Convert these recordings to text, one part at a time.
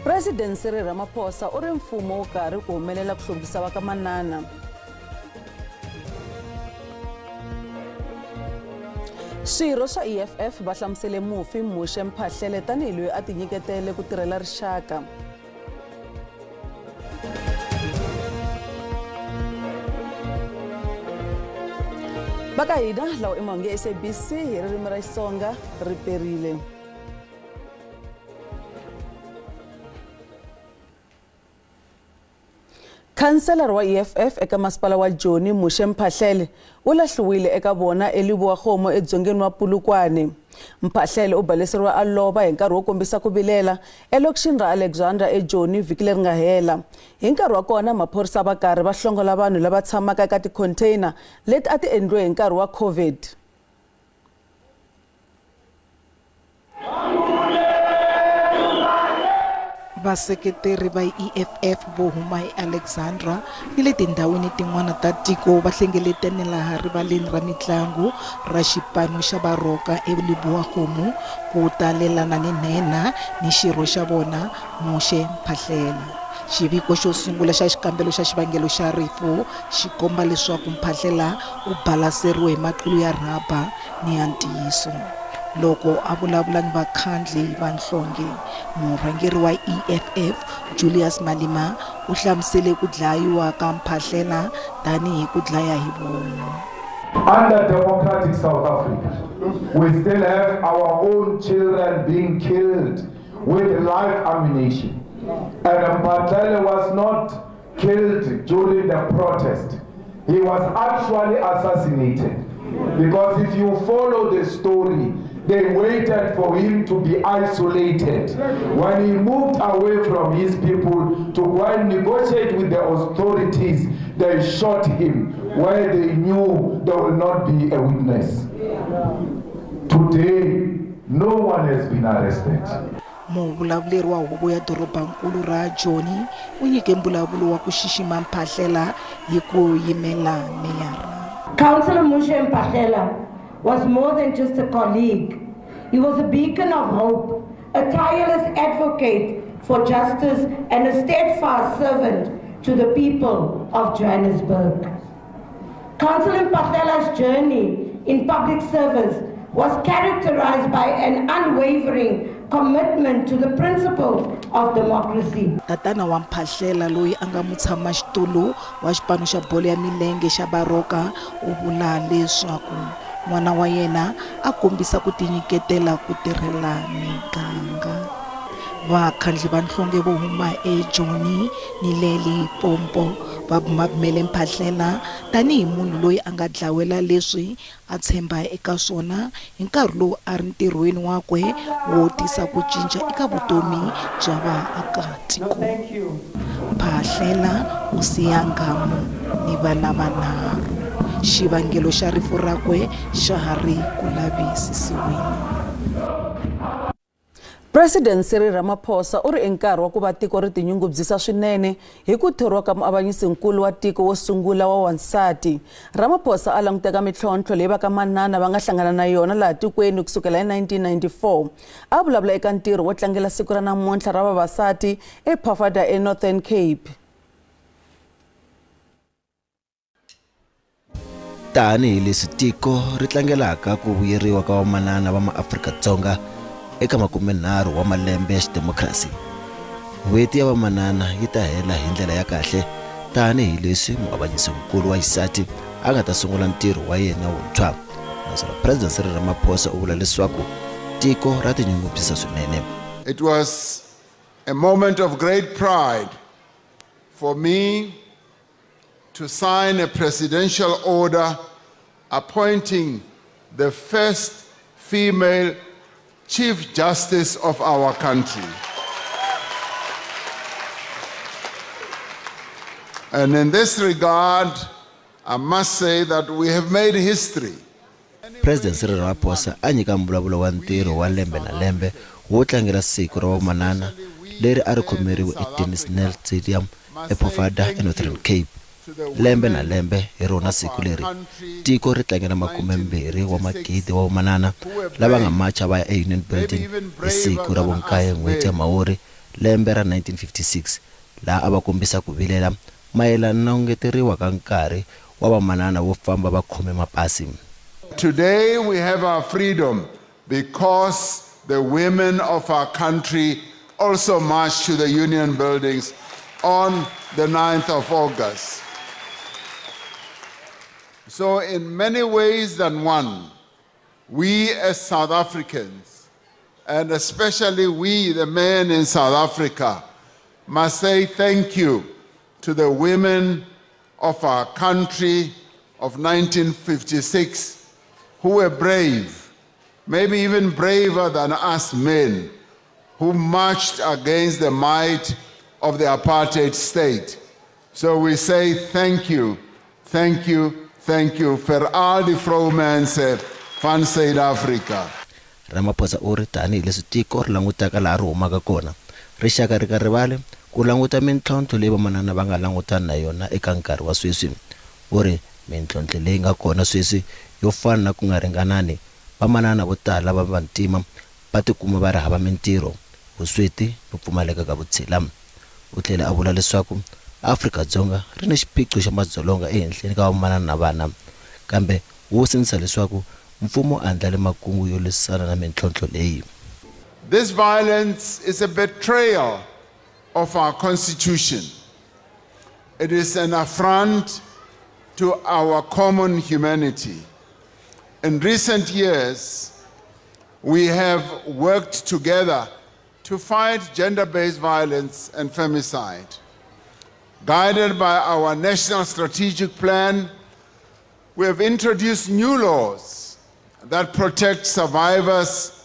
President Cyril Ramaphosa u ri mfumo wu karhi ku humelela ku hluvukisa va ka manana. Swirho swa EFF va hlamusele mufi Moshe Mphahlele tanihi loyi a tinyiketele ku tirhela rixaka. Va ka hina lawa i mahungu ya SABC hi ririmi ra Xitsonga ri perile. Khanselara wa EFF eka masipala wa Joni Moshe Mphahlele u lahliwile eka vona eLebowakgomo edzongeni wa Polokwane. Mphahlele u baleseriwe a lova hi nkarhi wo kombisa ku vilela elokixini ra Alexandra eJoni vhiki leri nga hela. Hi nkarhi wa kona maphorisa va karhi va hlongola vanhu lava tshamaka eka tikhontheyina leti a ti endliwe hi nkarhi wa COVID. Vaseketeri va EFF vo huma eAlexandra ni le tindhawini tin'wana ta tiko va hlengeletane laha rivaleni ra mitlangu ra xipano xa Baroka eLebowakgomo ku ta lelana ni nhenha ni xirho xa vona Moshe Mphahlela. Xiviko xo sungula xa xikambelo xa xivangelo xa rifu xi komba leswaku Mphahlela u balaseriwe hi maqulu ya rhaba ni ya ntiyiso. Loko a vulavula ni vakhandli va nhlonge, murhangeri wa EFF Julius Malema u hlamusele ku dlayiwa ka Mphahlela tanihi ku dlaya hi vomu. Under democratic South Africa, we still have our own children being killed with live ammunition. And Mphahlele was not killed during the protest. He was actually assassinated. Because if you follow the story, they waited for him to be isolated. When he moved away from his people to go and negotiate with the authorities, they shot him where they knew there will not be a witness. Today, no one has been arrested. Muvulavuleri wa huvo ya dorobankulu ra Joni u nyike mbulavulo wa ku xixima Mphahlela hi ku yimela meyara. Councillor Moshe Mphahlele was more than just a colleague. He was a beacon of hope, a tireless advocate for justice and a steadfast servant to the people of Johannesburg. Councillor Mphahlele's journey in public service was characterized by an unwavering commitment to the principles of democracy. Tatana wa Mphahlela loyi a nga mutshamaxitulu wa xipano xa bolo ya milenge xa Baroka u vula leswaku n'wana wa yena a kombisa ku tinyiketela ku tirhela miganga. Vakhandli va nhlonge vo huma eJoni ni le Limpopo va bumabumele Mphahlela tanihi munhu loyi a nga dlawela leswi a tshemba eka swona hi nkarhi lowu a ri ntirhweni wakwe wo tisa ku cinca eka vutomi bya vaakatiko. Mphahlela u siya nghamu ni vana vanharhu. Xivangelo xa rifu rakwe xa ha ri ku lavisisiweni. President Cyril Ramaphosa u ri i nkarhi wa ku va tiko ri tinyungubyisa swinene hi ku thoriwa ka muavanyisinkulu wa tiko wo sungula wa wansati. Ramaphosa a languteka mitlhontlho leyi va ka manana va nga hlangana na yona laha tikweni ku sukela hi 1994. A vulavula eka ntirho wo tlangela siku ra namuntlha ra vavasati ePhafada eNorthern Cape. Tanihi leswi tiko ri tlangelaka ku vuyeriwa ka vamanana va maAfrika-Dzonga eka makumenharhu wa malembe ya xidemokirasi, N'hweti ya Vamanana yi ta hela hi ndlela ya kahle tanihi leswi muavanyisinkulu wa xisati a nga ta sungula ntirho wa yena wuntshwa, naswona President Cyril Ramaphosa u vula leswaku tiko ra tinyungubyisa swinene. It was a moment of great pride for me to sign a presidential order appointing the first female Chief Justice of our country. And in this regard, I must say that we have made history. President Cyril Ramaphosa a nyika mbulavulo wa ntirho wa lembe na lembe wo tlangela siku ra vamanana leri a ri khomeriwe eDennis Nel Stadium ePofada eNorthern Cape. Lembe na lembe hi rona siku leri, tiko ri tlangela makumembirhi wa magidi wa vamanana lava nga macha va ya eUnion Building hi siku ra vunkaye n'hweti ya Mhawuri. lembe ra 1956 laha a va kombisa ku vilela mayelana na ku ngeteriwa ka nkarhi wa vamanana wo famba va khome mapasi. Today we have our freedom because the women of our country also marched to the Union buildings on the 9th of August. So, in many ways than one, we as South Africans, and especially we, the men in South Africa, must say thank you to the women of our country of 1956 who were brave, maybe even braver than us men, who marched against the might of the apartheid state. So we say thank you, thank you, thank you vir al die vroumense van Suid-Afrika. Ramaphosa u ri tanihileswi tiko ri langutaka laha ri humaka kona, rixaka ri nga rivali ku languta mintlhontlho leyi vamanana va nga langutana na yona eka nkarhi wa sweswi. U ri mintlhontlho leyi nga kona sweswi yo fana na ku nga ringanani, vamanana vo tala va vantima va tikuma va ri hava mintirho, vusweti no pfumaleka ka vutshila. U tlhele a vula leswaku Afrika-Dzonga ri ni xiphiqo xa madzolonga ehenhleni ka vamanana na vana, kambe wu sindzisa leswaku mfumo andlale makungu yo lwisana na mintlhontlho leyi. This violence is a betrayal of our constitution. It is an affront to our common humanity. In recent years, we have worked together to fight gender based violence and femicide. Guided by our national strategic plan, we have introduced new laws that protect survivors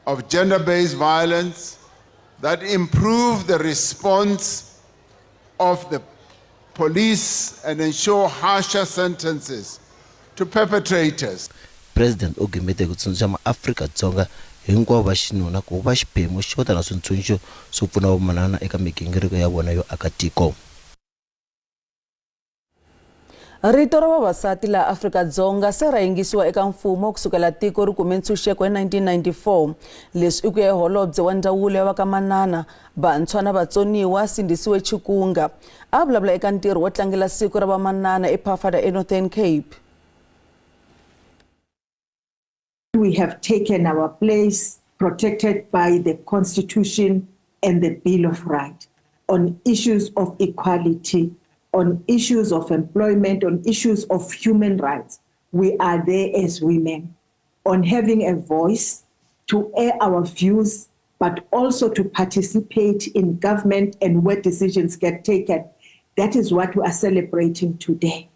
of gender based violence, that improve the response of the police and ensure harsher sentences to perpetrators. President u gimete hi ku tsundzuxa maAfrika-Dzonga hinkwavo va xinuna ku va xiphemu xo ta na swintshunxo swo pfuna vamanana eka migingiriko ya vona yo aka tiko. Rito ra vavasati laha Afrika-Dzonga se ra yingisiwa eka mfumo kusukela tiko ri kume ntshunxeko hi 1994. Leswi i ku ya hi holobye wa ndzawulo ya va ka manana, vantshwa na vatsoniwa Sindisiwe Chikunga. A vulavula eka ntirho wo tlangela siku ra vamanana ePhafada eNorthern Cape. We have taken our place protected by the Constitution and the Bill of Rights on issues of equality, on issues of employment, on issues of human rights. We are there as women on having a voice to air our views, but also to participate in government and where decisions get taken. That is what we are celebrating today.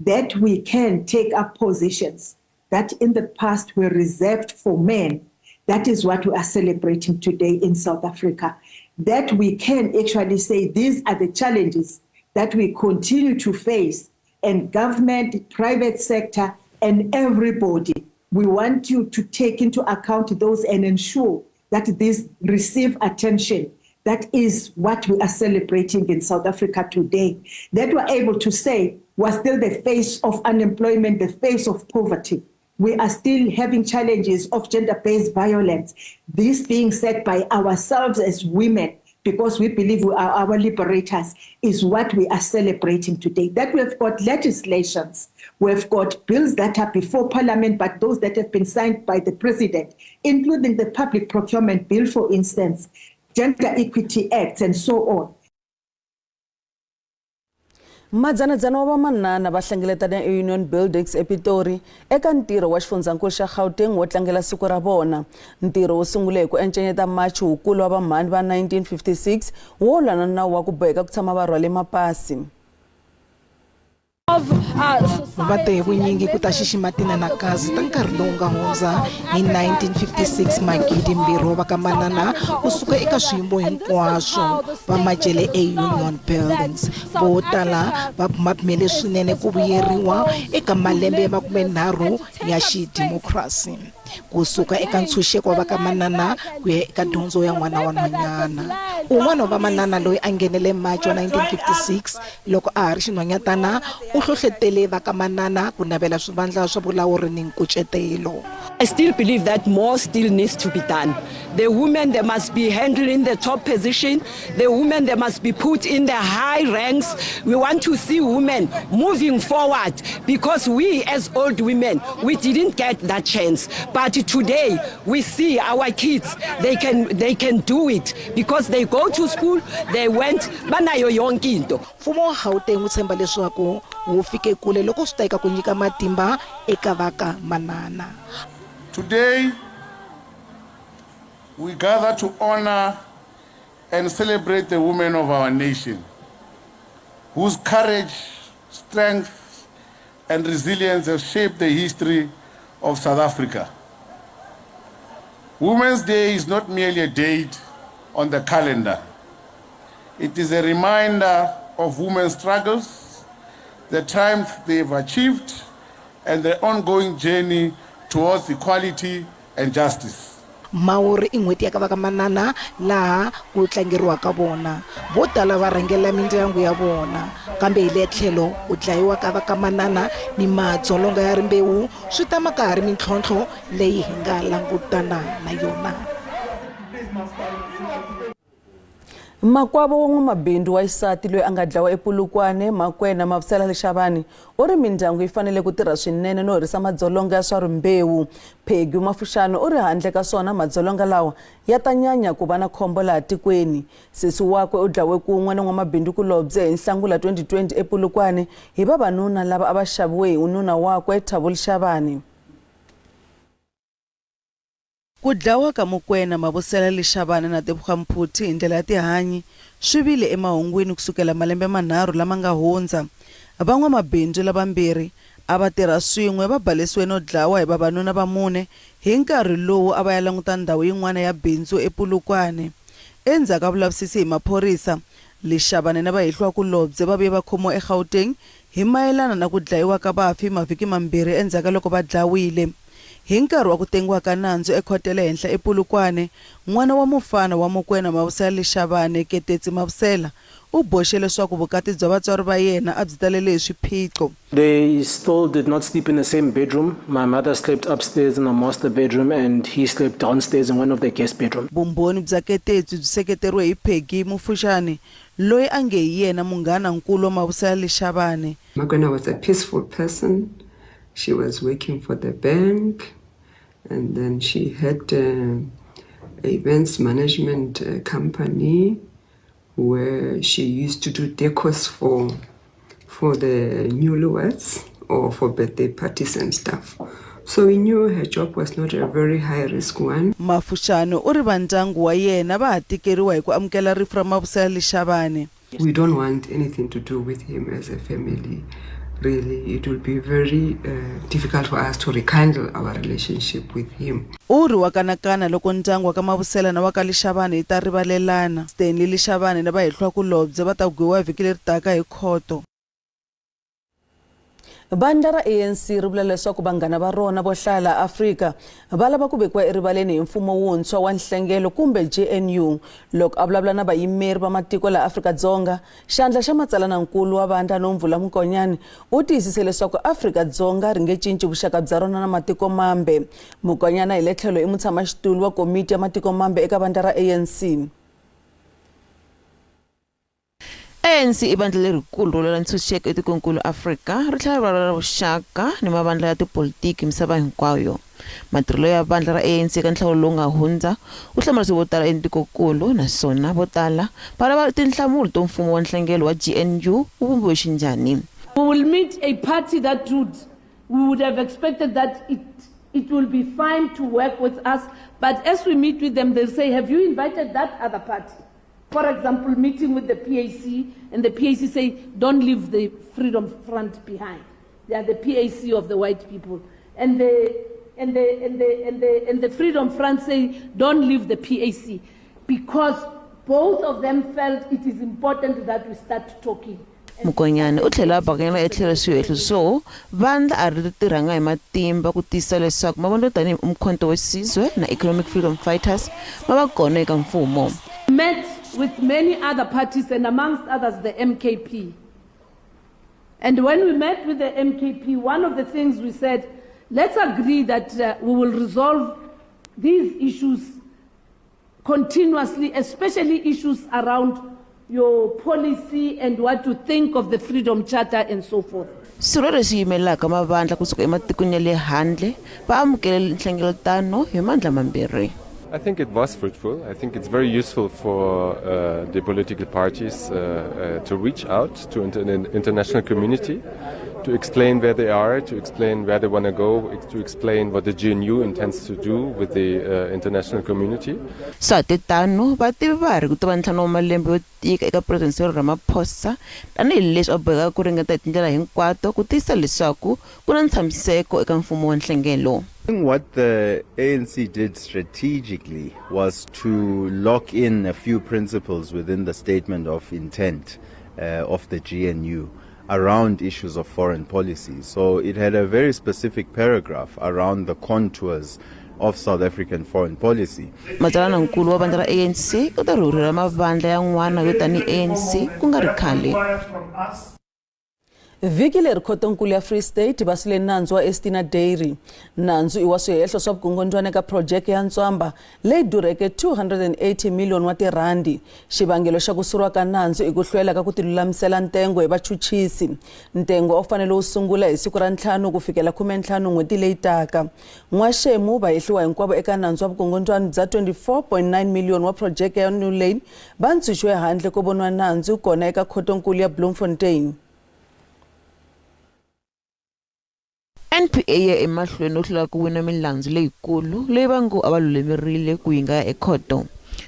That we can take up positions that in the past were reserved for men. That is what we are celebrating today in South Africa. That we can actually say these are the challenges that we continue to face, and government, private sector, and everybody. We want you to take into account those and ensure that these receive attention. That is what we are celebrating in South Africa today. That we're able to say we're still the face of unemployment, the face of poverty. We are still having challenges of gender based violence. This being said by ourselves as women, because we believe we are our liberators, is what we are celebrating today. That we've got legislations, we've got bills that are before Parliament, but those that have been signed by the President, including the Public Procurement Bill, for instance, Gender Equity Act, and so on. Madzanadzana wa vamanana va hlengeletana eUnion Buildings ePitori eka ntirho wa xifundzankulu xa Gauteng wo tlangela siku ra vona. Ntirho wu sungule hi ku encenyeta machi wukulu wa vamhani va 1956 wo lwa na nawu wa ku boheka ku tshama va rhwale mapasi. Va te hi vunyingi ku ta xixima tinanakazi ta nkarhi lowu nga hundza hi 1956. 2000 wa va ka manana kusuka eka swiyimo hinkwaswo va macele eUnion Buildings. Vo tala va bumabumele swinene ku vuyeriwa eka malembe ya makumenharhu ya xidimokirasi, ku suka eka ntshunxeko wa va ka manana ku ya eka dyondzo ya n'wana wa nhwanyana. Un'wana wa vamanana loyi a nghenele March wa 1956 loko a ha ri xinhwanyatana u hlohletele va ka manana ku navela swivandla swa vulawuri ni nkucetelo. I still believe that more still needs to be done. The women, they must be handling the top position. The women, they must be put in the high ranks. We want to see women moving forward because we as old women, we didn't get that chance. But today, we see our kids, they can do it because they go to school, they went, banayo yonke into. Mfumo wa Gauteng wu tshemba leswaku wu fike kule loko swi ta eka ku nyika matimba eka va ka manana. Today, we gather to honor and celebrate the women of our nation, whose courage, strength, and resilience have shaped the history of South Africa. Women's Day is not merely a date on the calendar. It is a reminder of women's struggles, the triumphs they've achieved, and the ongoing journey towards equality and justice. Mhawuri i n'hweti ya ka va ka manana laha ku tlangeriwaka vona. Vo tala va rhangela mindyangu ya vona, kambe hi le tlhelo ku dlayiwa ka va ka manana ni madzolonga ya rimbewu swi tama ka ha ri mintlhontlho leyi hi nga langutana na yona. Makwavo wa n'wamabindzu wa xisati loyi a nga dlawa ePolokwane, Makwena Mavusela Leshabane, u ri mindyangu yi fanele ku tirha swinene no herisa madzolonga ya swa rimbewu. Peggy Mafuxano u ri handle ka swona madzolonga lawa ya ta nyanya ku va na khombo laha tikweni. Sesi wakwe u dlawe kun'we na n'wamabindzu kulobye hi Nhlangula 2020 ePolokwane hi vavanuna lava a va xaviwe hi nuna wakwe Thabo Leshabane. Ku dlawa ka Mokoena, Mabusela Leshabane na Tebogo Mphuthi hi ndlela ya tihanyi swi vile emahungwini kusukela malembe manharhu lama nga hundza. Van'wamabindzu lavambirhi a va tirha swin'we va balesiwe no dlawa hi vavanuna va mune hi nkarhi lowu a va ya languta ndhawu yin'wana ya bindzu ePolokwane. Endzhaku ka vulavisisi hi maphorisa, Leshabane na vahehliwakulobye va vuye va khomiwa eGauteng hi mayelana na ku dlayiwa ka vafi mavhiki mambirhi endzhaku ka loko va dlawile. Hi nkarhi wa ku tengiwa ka nandzu ekhoto ya le henhla ePolokwane, n'wana wa mufana wa Mokoena Mabusela Leshabane, Ketetsi Mabusela, u boxe leswaku vukati bya vatswari va yena a byi talele hi swiphiqo. They still did not sleep in the same bedroom. My mother slept upstairs in the master bedroom and he slept downstairs in one of the guest bedrooms. Vumbhoni bya Ketetsi byi seketeriwe hi Peggy Mufuxani, loyi a nge hi yena munghana-nkulu wa Mabusela Leshabane. Makwena was a peaceful person. She was working for the bank and then she had events management company where she used to do decors for the newlyweds or for birthday parties and stuff. So we knew her job was not a very high risk one. Mafuxani u ri vandyangu wa yena va ha tikeriwa hi ku amukela rifu ra Mabusela Leshabane. We don't want anything to do with him as a family. Really, it will be very difficult for us to rekindle our relationship with him. U ri wa kanakana loko ndyangu wa ka Mabusela na wa ka Leshabane yi ta rivalelana. Stanley Leshabane na vahehliwakulobye va ta gweviwa vhiki leri taka hi khoto. Vandla ra ANC ri vula leswaku vanghana va rona vo hlaya laha Afrika va lava ku vekiwa erivaleni hi mfumo wuntshwa wa nhlengelo kumbe GNU. Loko a vulavula na vayimeri va matiko laha Afrika-Dzonga, xandla xa matsalanankulu wa vandla Nomvula Mokonyane u tiyisise leswaku Afrika-Dzonga ri nge cinci vuxaka bya rona na matiko mambe. Mokonyane hi le tlhelo i mutshamaxitulu wa komiti ya matiko mambe eka vandla ra ANC. ANC i vandla lerikulu ro lwela ntshunxeko etikwenkulu Afrika ri tlhela ri vulavula vuxaka ni mavandla ya tipolitiki misava hinkwayo. Matirhelo ya vandla ra ANC eka nhlawulo lowu nga hundza wu hlamarise vo tala etikokulu naswona vo tala va lava tinhlamulo to mfumo wa nhlengelo wa GNU wu vumbiwe xinjhani. We will meet a party that we would have expected that it will be fine to work with us, but as we meet with them, they'll say, "Have you invited that other party?" For example, meeting with the PAC, and the PAC say, "Don't leave the Freedom Front behind." They are the PAC of the white people. And the Freedom Front say, "Don't leave the PAC." Because both of them felt it is important that we start talking. Mokonyane u tlhele a bakanyela etlhelo swihehlo swo vandla a ri tirhanga hi matimba ku tiyisisa leswaku mavandla yo tanihi Umkhonto we Sizwe na Economic Freedom Fighters ma va kona eka mfumo. Met with many other parties and amongst others the MKP. And when we met with the MKP, one of the things we said, let's agree that we will resolve these issues continuously, especially issues around your policy and what you think of the Freedom Charter and so forth. Swirho leswi yimelaka mavandla kusuka ematikweni ya le handle va amukele nhlengeletano hi mandla mambirhi. I think it was fruitful. I think it's very useful for the political parties to reach out to an international community, to explain where they are, to explain where they want to go, to explain what the GNU intends to do with the international community. Swa te tano, vativi va ri ku ta va ntlhanu wa malembe yo tika eka President Cyril Ramaphosa tanihileswi a bohekaka ku ringeta hi tindlela hinkwato ku tiyisisa leswaku ku na ntshamiseko eka mfumo wa nhlengelo. I think what the ANC did strategically was to lock in a few principles within the statement of intent of the GNU around issues of foreign policy. So it had a very specific paragraph around the contours of South African foreign policy. Matsalanankulu wa vandla ra ANC u ta rhurhela mavandla yan'wana yo tanihi ANC ku nga ri khale. Vhiki leri khotonkulu ya Free State va sule nandzu wa Estina Dairy. Nandzu i wa swihehlo swa vukungundzwana eka phurojeke ya ntswamba leyi durheke 280 million wa tirhandi. Xivangelo xa ku suriwa ka nandzu i ku hlwela ka ku tilulamisela ntengo hi vachuchisi. Ntengo a wu fanele wu sungula hi siku ra 5 ku fikela 15 n'hweti leyi taka. N'waxemu vahehliwa hinkwavo eka nandzu wa vukungundzwana bya 24.9 million wa phurojeke ya New Lane va ntshunxiwe handle ko voniwa nandzu kona eka khotonkulu ya Bloemfontein. NPA yi ya emahlweni no hlula ku wina milandzu leyikulu leyi va ngo a va lulamerile ku yi nga ya ekhoto.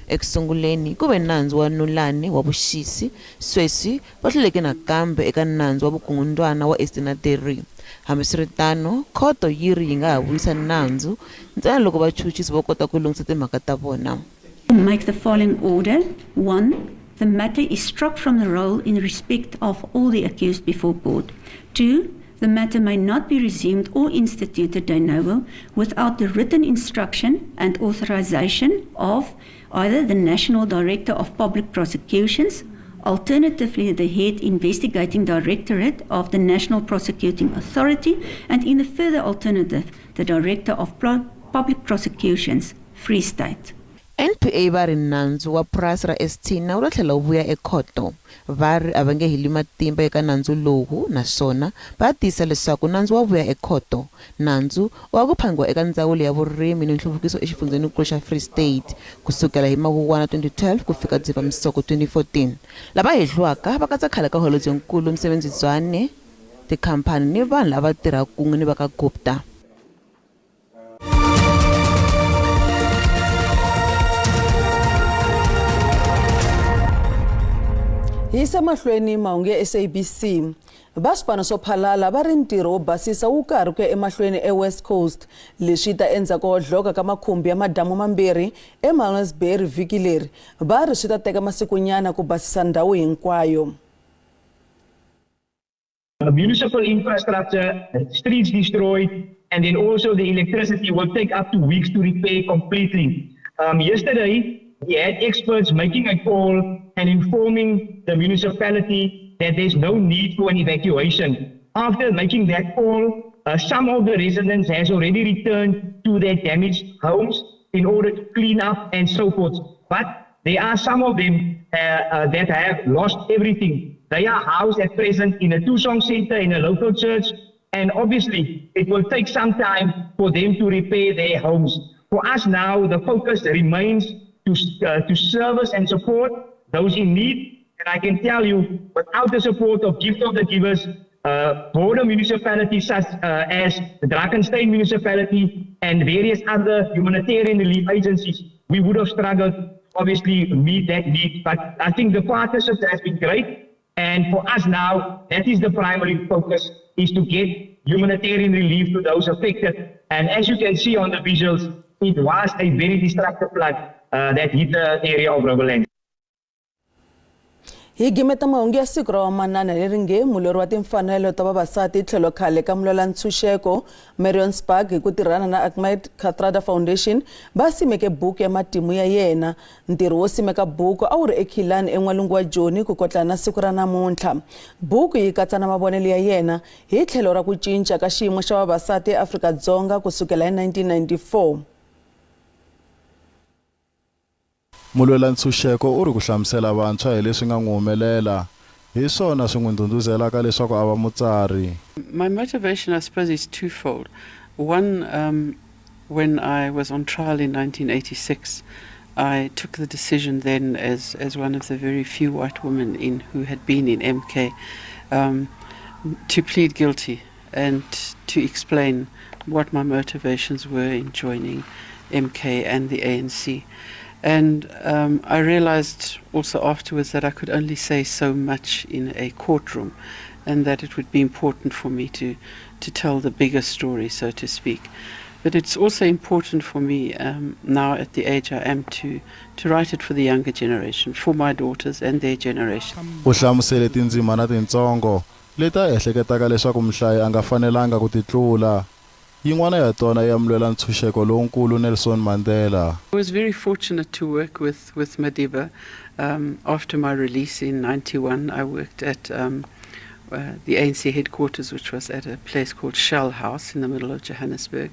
Eku sunguleni ku ve nandzu wa Nulane wa vuxisi, sweswi va hluleke nakambe eka nandzu wa vukungundwana wa Estina Dairy. Hambiswiritano, khoto yi ri yi nga ha vuyisa nandzu ntsena loko vachuchisi vo kota ku lunghisa timhaka ta vona. Make the following order. 1. The matter is struck from the roll in respect of all the accused before court. 2. The matter may not be resumed or instituted de novo without the written instruction and authorization of either the National Director of Public Prosecutions, alternatively the Head Investigating Directorate of the National Prosecuting Authority, and in the further alternative, the Director of Public Prosecutions, Free State. NPA va ri nandzu wa purasi ra Estina wu ta tlhela wu vuya ekhoto. Va ri a va nge heli matimba eka nandzu lowu naswona va tiyisisa leswaku nandzu wa vuya ekhoto. Nandzu wa ku phangiwa eka Ndzawulo ya Vurimi ni Nhluvukiso eXifundzhenikulu xa Free State ku sukela hi Mawuwana 2012 ku fika Dzivamisoko 2014. Lava hehliwaka va katsa khale ka Holobyenkulu Msebenzi Zwane, tikhamphani ni vanhu lava tirhaka kun'we ni va ka Gupta. Hi yisa mahlweni mahungu ya SABC. Va swipano swo phalala va ri ntirho wo basisa wu karhi ku ya emahlweni eWest Coast. Leswi ta endzhaku ko hohloka ka makhumbi ya madamu mambirhi eMalmesbury vhiki leri. Va ri swi ta teka masikunyana ku basisa ndhawu hinkwayo. Municipal infrastructure, streets destroyed, and then also the electricity will take up to weeks to repair completely. Yesterday, we had experts making a call and informing the municipality that there's no need for an evacuation. After making that call, some of the residents has already returned to their damaged homes in order to clean up and so forth. But there are some of them that have lost everything. They are housed at present in a Thusong center in a local church, and obviously it will take some time for them to repair their homes. For us now, the focus remains to service and support those in need. And I can tell you, without the support of Gift of the Givers, border municipalities such as the Drakenstein municipality and various other humanitarian relief agencies, we would have struggled, obviously, meet that need. But I think the partnership has been great. And for us now, that is the primary focus, is to get humanitarian relief to those affected. And as you can see on the visuals, it was a very destructive flood that hit the area of Riverland. Hi gimeta mahungu ya siku ra vamanana leri nge mulweri wa timfanelo ta vavasati tlhelo khale ka mulwela ntshunxeko Marion Spark hi ku tirhana na Ahmed Kathrada Foundation va simeke buku ya matimu ya yena. Ntirho wo simeka buku a wu ri eKillarney en'walungu wa Joni ku kotlana na siku ra namuntlha. Buku yi katsa na mavonelo ya yena hi tlhelo ra ku cinca ka xiyimo xa vavasati eAfrika-Dzonga ku sukela hi 1994. Mulwela-ntshunxeko u ri ku hlamusela vantshwa hi leswi nga n'wi humelela hi swona swi n'wi ndhundhuzelaka leswaku a va mutsari. My motivation, I suppose, is twofold. One, um, when I was on trial in 1986, I took the decision then as, as one of the very few white women in who had been in MK um, to plead guilty and to explain what my motivations were in joining MK and the ANC. And um, I realized also afterwards that I could only say so much in a courtroom and that it would be important for me to, to tell the bigger story, so to speak. But it's also important for me um, now at the age I am to, to write it for the younger generation, for my daughters and their generation. U hlamusele tindzimana tintsongo leti a ehleketaka leswaku muhlayi a nga fanelanga ku ti tlula. Yin'wana ya tona i ya mulwela-ntshunxeko lonkulu Nelson Mandela. I was very fortunate to work with, with Madiba. Um, after my release in 91, I worked at um, uh, the ANC headquarters, which was at a place called Shell House in the middle of Johannesburg.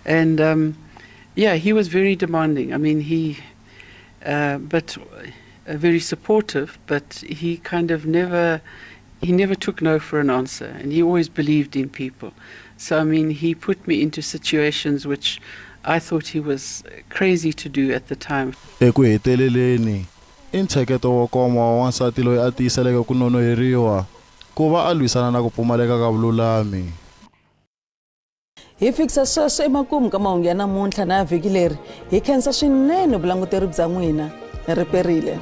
And um, yeah, he was very demanding. I mean, he, uh, but uh, very supportive, but he kind of never, he never took no for an answer, and he always believed in people. So, I mean, he put me into situations which I thought he was crazy to do at the time. Eku heteleleni, i ntsheketo wo koma wa wansati loyi a tiyiseleke ku nonoheriwa ku va a lwisana na ku pfumaleka ka vululami. Hi fikisa sweswo emakumu ka mahungu ya namuntlha na ya vhiki leri. Hi khensa swinene vulanguteri bya n'wina. Ri perile.